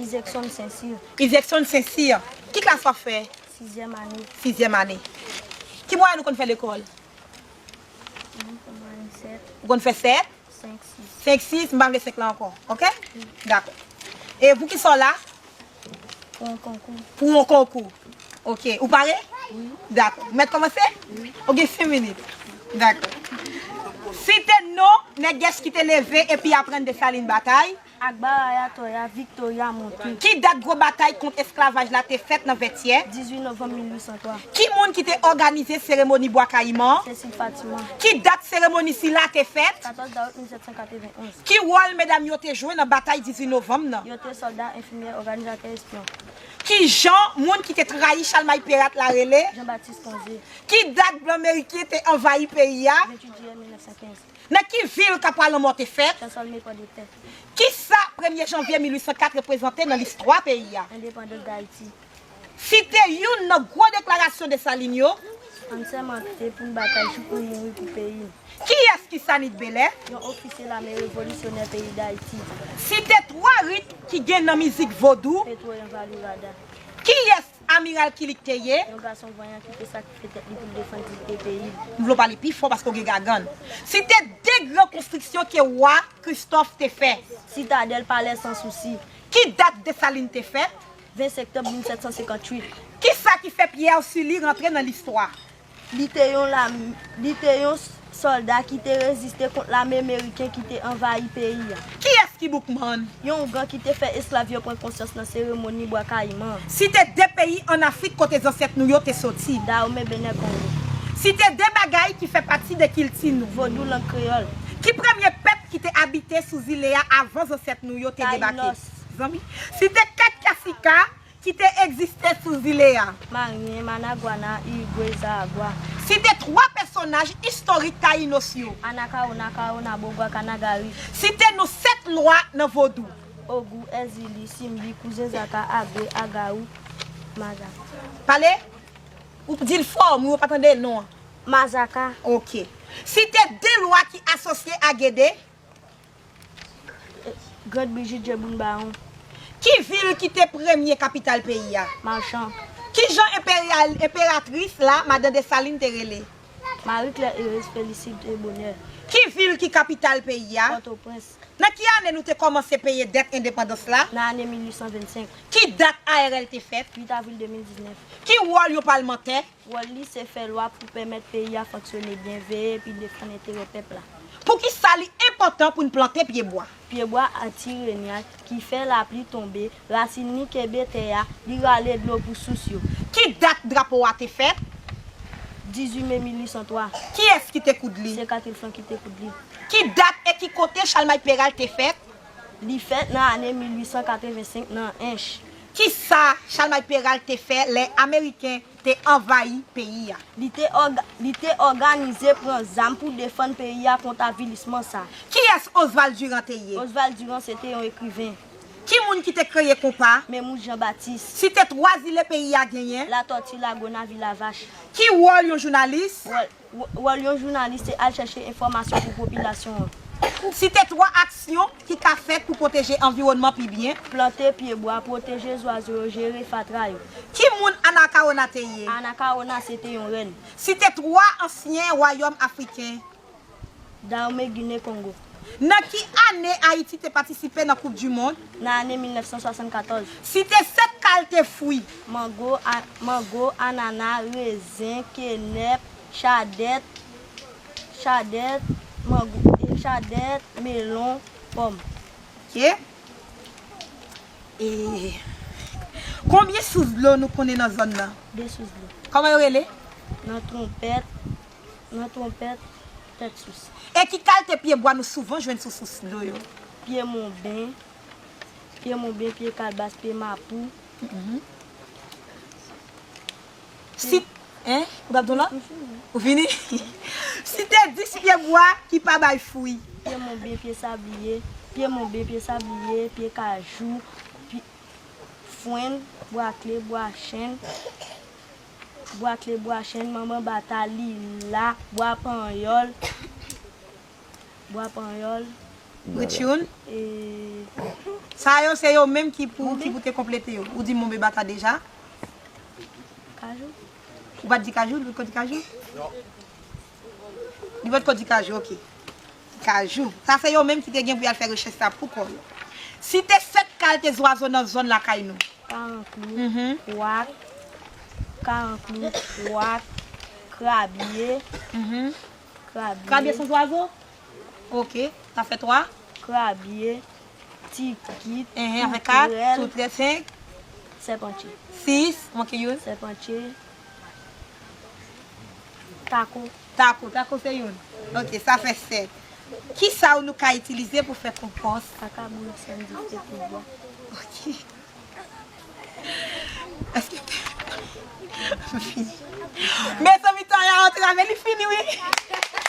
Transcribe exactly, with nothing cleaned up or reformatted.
Isaacson Saint-Cyr. Isaacson Saint-Cyr. Ki klas w ap fè? Sizyèm ane. Sizyèm ane. Ki mwayèn ou konn fè lekòl? Mwen konn mwen sèt, Ou konn fè sèt? senk, sis. Senk, sis, m pa vle senk la ankò. Oke? Dakò. E pou ki sa w la? Pou yon konkou. Pou yon konkou. Oke. Ou pare? Wi. Dakò. Ou mèt kòmanse? Ou gen senk minit. Dakò. Site non nègès ki te leve epi aprann Desalin batay. Akbar, Ayatoya, Victoria, Montou. Ki dat gwo batay kont esklavaj la te fèt nan Vètyè? Dizuit novanm mil uit san twa. Ki moun ki te òganize seremoni Bwa Kayiman? Cécile Fatima. Ki dat seremoni sila te fèt? Katòz dawou mil sèt san katreven onz. Ki wòl medam yo te jwe nan batay dizuit novanm nan? Yo te sòlda, enfimyè, òganizatè, espyon. Ki jan moun ki te trayi Chalmay Perat la rele? Jean Baptiste Ponzé. Ki dat blan meriken te anvayi peyi a? Venntuit jiyè mil nèf san kenz. Nan ki vil Kapwa Lanmò te fèt? Sansòl, Mepòdetè. Kisa premye janvye mil uit san kat reprezante nan listwa peyi a? Endepandans Dayiti. Site youn nan gwo deklarasyon Desalin yo. Ann sèmante pou n batay jouk nou mouri pou peyi n. Kiyès ki Sanit Belè? Yon ofisye lame revolisyonè peyi Dayiti. Site twa rit ki gen nan mizik vodou. Petwo Yanvalou Rada. Kiyès Amiral Kilik te ye? Yon gason vanyan ki te sakrifye tèt li pou l defann diyite peyi l. M vle w pale pi fò paske w gen gagann. Site de gran konstriksyon ke wa Kristòf te fè. Sitadèl, Palè Sansousi. Ki dat Desalin te fèt? Ven septanm mil sèt san senkantuit. Kisa ki fè Pierre Sully rantre nan listwa? Li te yon lam, li te yon sòlda ki te reziste kont lame meriken ki te anvayi peyi a. Kiyès ki Boukman? Yon ougan ki te fè esklav yo pran konsyans nan seremoni Bwa Kayiman. Site de peyi ann Afrik kote zansèt nou yo te soti. Dawome, Benè, Kongo. Site de bagay ki fè pati de kilti nou. Vodou, lang kreyòl. Ki premye pèp ki te abite sou zile a avan zansèt nou yo te debake? Tayinos. Zanmi. Site kat kasika ki te egziste sou zile a. Maryen, Managwana, Irigwe, Zaragwa. Site twa pèsonaj istorik Tayinos yo. Anakawona, Kawona, Bogwa, Kanagari. Site non sèt lwa nan vodou. Ogou, Èzili, Simbi, Kouzen Zaka, Agwe, Agawou, Mazaka. Pale. Ou di l fò, moun yo pa tande non an. Mazaka. Oke. Site de lwa ki asosye a Gede. Grand Brigitte, Jebun Bawon. Ki vil ki te premye kapital peyi a? Machan. Ki jan enperyal, enperatris la, madan Desalin te rele? Marie Claire Heureuse Félicité Bonheur. Ki vil ki kapital peyi a? Pòtoprens. Nan ki ane nou te kòmanse peye dèt endepandans la? Nan ane mil uit san vennsenk. Ki dat A R L te fèt? Uit avril de mil diznèf. Ki wòl yon palmantè? Wòl li se fè lwa pou pèmèt peyi a fonksyone byen, veye epi defann enterè pèp la. Poukisa li enpòtan pou n plante pyebwa? Pyebwa anti-renyak ki fè lapli tonbe, rasin li kenbe tè a, li rale dlo pou sous yo. Ki dat drapo a te fèt? Dizuit me mil uit san twa. Kiyès ki te koud li? Se Katilflan ki te koud li. Ki dat e ki kote Chalmay Peral te fèt? Li fèt nan ane mil uit san katrevensenk nan Ench. Kisa Chalmay Peral te fè lè Ameriken te anvayi peyi a? Li te òga, li te òganize pran zam pou defann peyi a kont avilisman sa. Kiyès Oswald Durand te ye? Oswald Durand se te yon ekriven. Ki moun ki te kreye konpa? Memous Jean Baptiste. Site twa zile peyi a genyen. Latòti, Lagona, Vilavach. Ki wòl yon jounalis? Wòl, wò- wòl yon jounalis se al chèche enfòmasyon pou popilasyon an. Site twa aksyon ki ka fèt pou pwoteje anviwònman pi byen. Plante pyebwa, pwoteje zwazo yo, jere fatra yo. Ki moun Anakawona te ye? Anakawona se te yon rèn. Site twa ansyen wayòm afriken. Dawome, Gine, Kongo. Nan ki ane Ayiti te patisipe nan Koup di Mond? Nan ane mil nèf san swasannkatòz. Site sèt kalte fwi. Mango, a, mango, anana, rezen, kenèp, chadèt, chadèt, mango, e, chadèt, melon, pòm. Oke. E konbyen sous dlo nou konnen nan zòn nan? De sous dlo. Kòman yo rele? Nan twonpèt, nan twonpèt, tèt sous. E ki kalte pyebwa nou souvan jwenn sou sous dlo yo? Pye monben, pye monben, pye kalbas, pye mapou. Si, en? Ou t ap di yon lòt? Ou fini? Site dis pyebwa ki pa bay fwi. Pye monben, pye sabliye, pye monben, pye sabliye, pye kajou, pye, fwenn, bwa kle, bwa chenn, bwa kle, bwa chenn, manman bata, lila, bwa panyòl, bwa panyòl, Ritchoun. Sa yo se yo menm ki pou, ki pou te konplete yo. Ou di monbe bata deja? Kajou. Ou pa t di kajou? Ou pa t di kajou? Non. Li pa t ko di kajou, ok. Kajou. Sa se yo menm ki te gen pou y al fè rechèch sa pou kò yo. Site sèt kalite zwazo nan zòn lakay nou. Karanklou, wak, karanklou, wak, krabye, krabye. Krabye se yon zwazo? Ok. Sa fè twa. Krabye, tikit, toutrèl, senk. Sèpantye. Sis. Manke youn. Sèpantye. Tako. Tako, tako se youn. Ok, sa fè sèt. Kisa nou ka itilize pou fè konpòs? Kaka, bouyon, sann, difte, poud bwa. Ok. Èske m fini? Mezanmi, tan an antrave, li fini, wi.